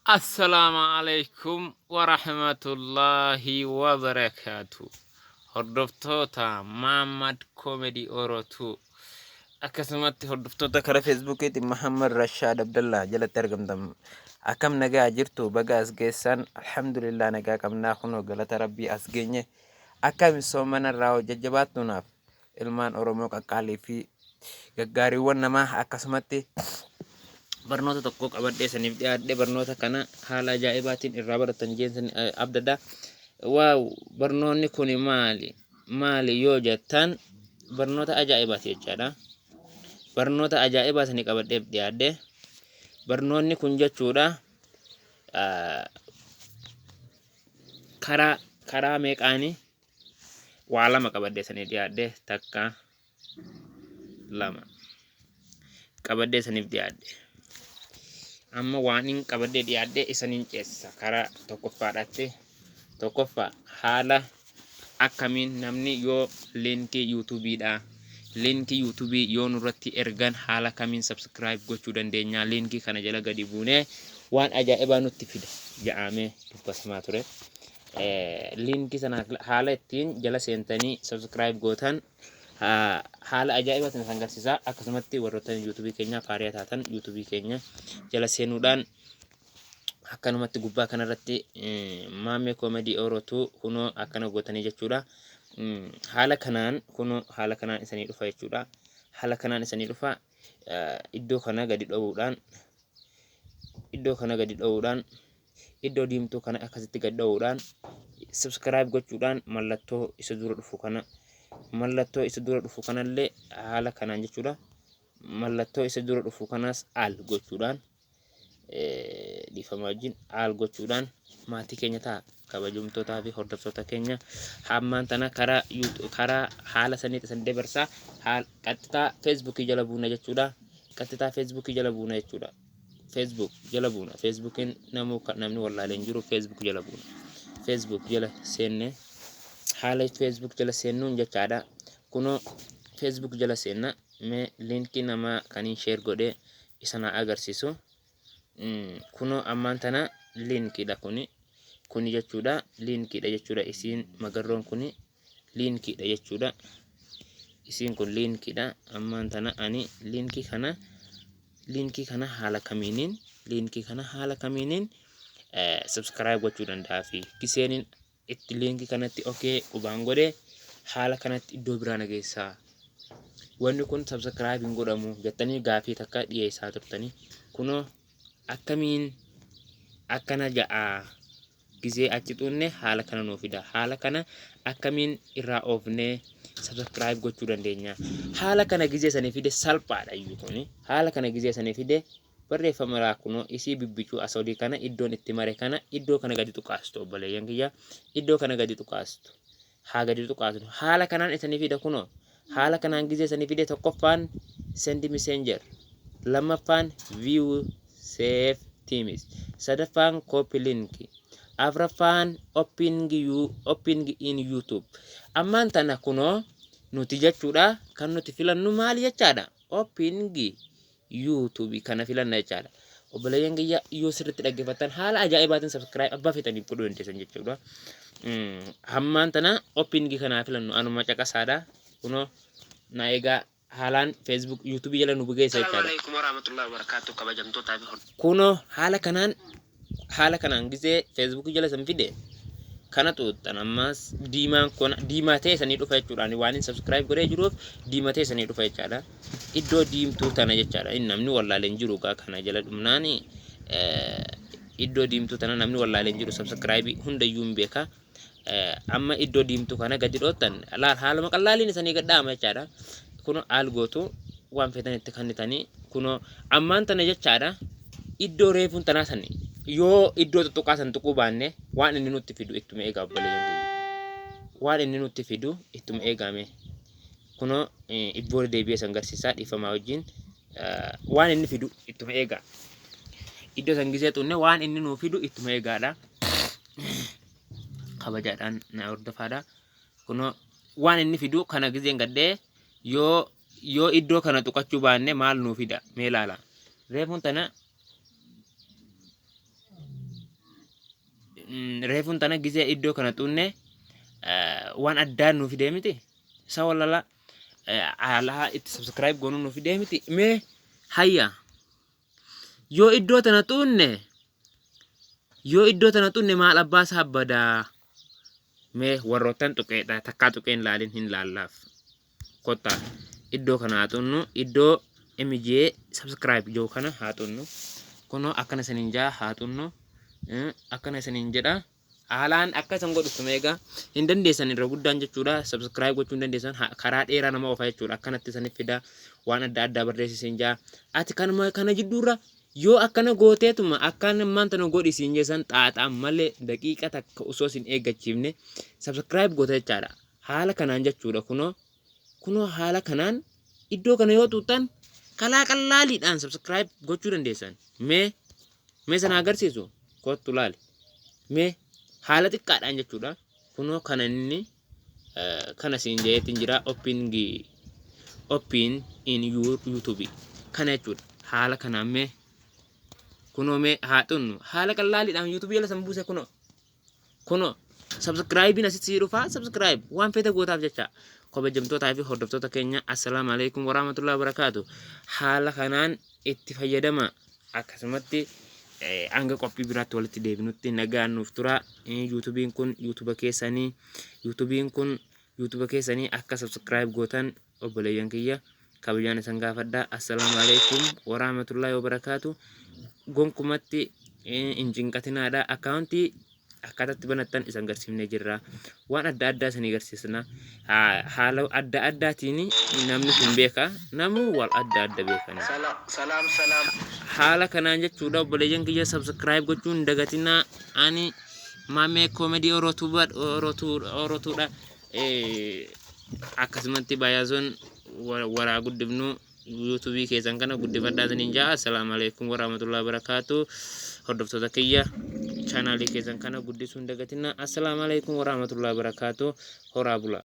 Assalaamu alaikum warahmatullaahi wabarakaatu. Hordoftoota Muhammad Comedy Oro 2, akkasumatti hordoftoota karaa Feesbuukiitti Muhammad Rashaad Abdallah jalatti argamtan, akkam nagaa jirtu? Baga as geessan. Alhamdulillah, nagaa qabnaa, kunoo galata Rabbii as geenye. Akkam soomanarraa jajjabaattu? Naaf ilmaan Oromoo qaqqaalii fi gaggaariiwwan namaa, akkasumatti barnoota tokko qabadhee saniif dhiyaadhe. Barnoota kana haala ajaa'ibaatiin irraa baratan jeen abdadha. Waaw, barnoonni kun maali maali yoo jettan, barnoota ajaa'ibaati jechaadha. Barnoota ajaa'ibaa sanii qabadheef dhiyaadhe. Barnoonni kun jechuudha karaa meeqaanii waa lama qabadhee sanii dhiyaadhe. Takka, lama qabadhee saniif dhiyaadhe. Amma waan hin qabadhee dhiyaadhe isaniin ceesisa karaa tokkoffaadhaatti. Tokkoffaa, haala akkamiin namni yoo liinkii yuutuubiidha, liinkii yuutuubii yoo nurratti ergan haala kamiin subscribe gochuu dandeenya? Liinkii kana jala gadi buunee waan ajaa'ibaa nutti fida ja'amee dubbatamaa ture. Liinkii sana haala ittiin jala seentanii subscribe gootan haala ajaa'ibaa sana kan agarsiisa. Akkasumatti warroota yuutuubii keenya faariyaa taatan, yuutuubii keenya jala seenuudhaan akkanumatti gubbaa kanarratti Maammee Comedy Orootu kunoo akkana gootanii jechuudha. Haala kanaan kunoo haala kanaan isanii dhufa jechuudha. Haala kanaan isanii dhufa. Iddoo kana gadi dho'uudhaan, iddoo kana gadi dho'uudhaan, iddoo diimtuu kana akkasitti gadi dho'uudhaan, subscribe gochuudhaan, mallattoo isa dura dhufu kana, mallattoo isa dura dhufu kanallee haala kanaan jechuudha. Mallattoo isa dura dhufu kanas all gochuudhaan, dhiifama wajjin, all gochuudhaan maatii keenya ta'a. Kabajamtootaa fi hordoftoota keenya, hammaan tana karaa haala saniitti san dabarsaa. Haal qaxxitaa feesbuukii jala buuna jechuudha. Qaxxitaa feesbuukii jala buuna jechuudha. Facebook jala buuna. Feesbuukiin namuu namni wallaalee hin jiru. Facebook jala buuna. Facebook jala seenne, haala Facebook jala seennuun jechaadha. Kunoo Facebook jala seenna. Mee liinkii namaa kaniin share godhee isa na agarsiisu. Kunoo ammaan tana liinkiidha kuni. Kuni jechuudha liinkiidha jechuudha. Isiin magarroon kuni liinkiidha jechuudha. Isiin kun liinkiidha. Ammaan tana ani liinkii kana haala kamiiniin, liinkii kana haala kamiiniin subscribe gochuu danda'a fi giseeniin itti liinkii kanatti okay qubaan godhe haala kanatti iddoo biraa na geessaa. Wanni kun subscribe hin godhamu jettanii gaafii takka dhiyeessaa turtanii, kunoo akkamiin akkana ja'aa gizee achi xunne haala kana nuu fida. Haala kana akkamiin irraa oofnee subscribe gochuu dandeenya? Haala kana gizee sanii fide salphaadha iyyuu kuni. Haala kana gizee sanii fide barreeffama irraa kunoo isii bibbicuu as olii kana, iddoon itti mare kana, iddoo kana gadi tuqaastu. Obboleeyyan kiyya, iddoo kana gadi tuqaastu. Haa gadi tuqaasnu. Haala kanaan isanii fida. Kunoo haala kanaan gizee sanii fide, tokkoffaan send messenger, lammaffaan view save themes, sadaffaan copy link, afraffaan opening in YouTube. Ammaan tana kunoo nuti jechuudha kan nuti filannu maali jechaadha? Opening YouTube kana filanna jechaadha. Obboleeyyan kiyya, yoo sirriitti dhaggeeffattan haala ajaa'ibaatiin subscribe abbaa feetaniif godhuu dandeessan jechuudha. Hammaan tana opening kanaa filannu. Anuma caqasaadha. Kunoo na egaa haalaan Facebook YouTube jala nu geessa Assalamu jechaadha. alaikum warahmatullahi wabarakatuh, kabajamtootaa fi Kunoo haala kanaan gisee Facebook jala san fide kana xuuxxan, ammas diimaan kun diimaa ta'e sanii dhufa jechuudha. Ani waan hin subscribe godhee jiruuf diimaa ta'e sanii dhufa jechaadha. Iddoo diimtuu tana jechaadha. Inni namni wallaalee hin jiru gaa kana jala dhumnaani iddoo diimtuu tana namni wallaalee hin jiru, subscribe hundayyuu hin beeka. Amma iddoo diimtuu kana gadi dhoottan, laal, haaluma qallaaliin isanii gad dha'ama jechaadha. Kunoo all gootu, waan feetan itti kennitanii, kunoo ammaan tana jechaadha. Iddoo reefuun tanaa sani yoo iddoo tuttuqaa san tuquu baanne waan inni nutti fidu ittuma eegaa. Obboleeyyan kiyya, waan inni nutti fidu ittuma eegame. Kunoo ibboo deebi'ee san garsiisaa, dhiifamaa wajjin, waan inni fidu ittuma eegaa. Iddoo san gisee xunne waan inni nuu fidu ittuma eegaadha. Kabajaadhaan na hordofaadha. Kunoo waan inni fidu kana giseen gadhee yoo iddoo kana tuqachuu baanne maal nuu fida mee ilaala. Reefuun tana Reefuun tana gizee iddoo kana xunne waan addaa nuu fidee miti. Isa wallala haala itti subscribe goonuu nuu fidee miti. Mee hayya, yoo iddoo tana xunne, yoo iddoo tana xunne maal abbaa isaa badaa? Mee warroottan tuqeedha takkaa tuqeen laalin hin laallaaf. Kottaa iddoo kana haa xunnu, iddoo MJ subscribe jiru kana haa xunnu. Kunoo akkana isiniin jaa, haa xunnu, akkana isiniin jedha. Haalaan akka isan godhuttu meeqa hin dandeessan irra guddaan jechuudha. Subscribe gochuu hin dandeessan, karaa dheeraa nama oofa jechuudha. Akkanatti isaniif fida, waan adda addaa barreessisiin jaa. Ati kanuma kana jidduurra yoo akkana gooteetuma akkaan ammaan tana godhi siin jeessan, xaaxaan malee daqiiqa takka osoo isin eeggachiifne subscribe goota jechaadha. Haala kanaan jechuudha. Kunoo haala kanaan iddoo kana yoo tuuttan kalaa qallaaliidhaan subscribe gochuu dandeessan. Mee sana agarsiisu, kottu laali. Mee haala xiqqaadhaan jechuudha. Kunoo kana inni kana siin jedheetiin jira, open in your YouTube kana jechuudha. Haala kanaan mee kunoo mee haa xunnu. Haala qallaaliidhaan YouTube jala san buuse. Kunoo subscribe asitti sii dhufaa, subscribe waan feete gootaaf jecha. Kabajamtootaa fi hordoftoota keenya, assalaamu alaikum warahmatullahi wabarakaatu. Haala kanaan itti fayyadama. Akkasumatti hanga qophii biraatti walitti deebinutti nagaan nuuf tura. YouTubiin kun YouTuba keessanii, YouTubiin kun YouTuba keessanii akka subscribe gootan obboleeyyan kiyya kabajaan isan gaafadha. Assalaamu alaikum warahmatullahi wabarakaatu. Gonkumatti hin cinqatinaadha. Akkaawuntii akkaataatti banattan isan garsiifnee jirra. Waan adda addaa isin agarsiisna. Haala adda addaatiin namni kun beeka, namuu wal adda adda beekani. Salaam salaam. Haala kanaan jechuudha, obboleeyyan kiyya, subscribe gochuun hin dagatinaa. Ani Maamee Koomedii Orootuudha. Akkasumatti baay'aasuun waraa guddifnu, YouTubii keessan kana guddifadhaa isiniin ja'a. Assalaamu alaikum warahmatullahi wabarakaatu. Hordoftoota kiyya, chaanaalii keessan kana guddisuu hin dagatinaa. Assalaamu alaikum warahmatullahi wabarakaatu. Horaa bula.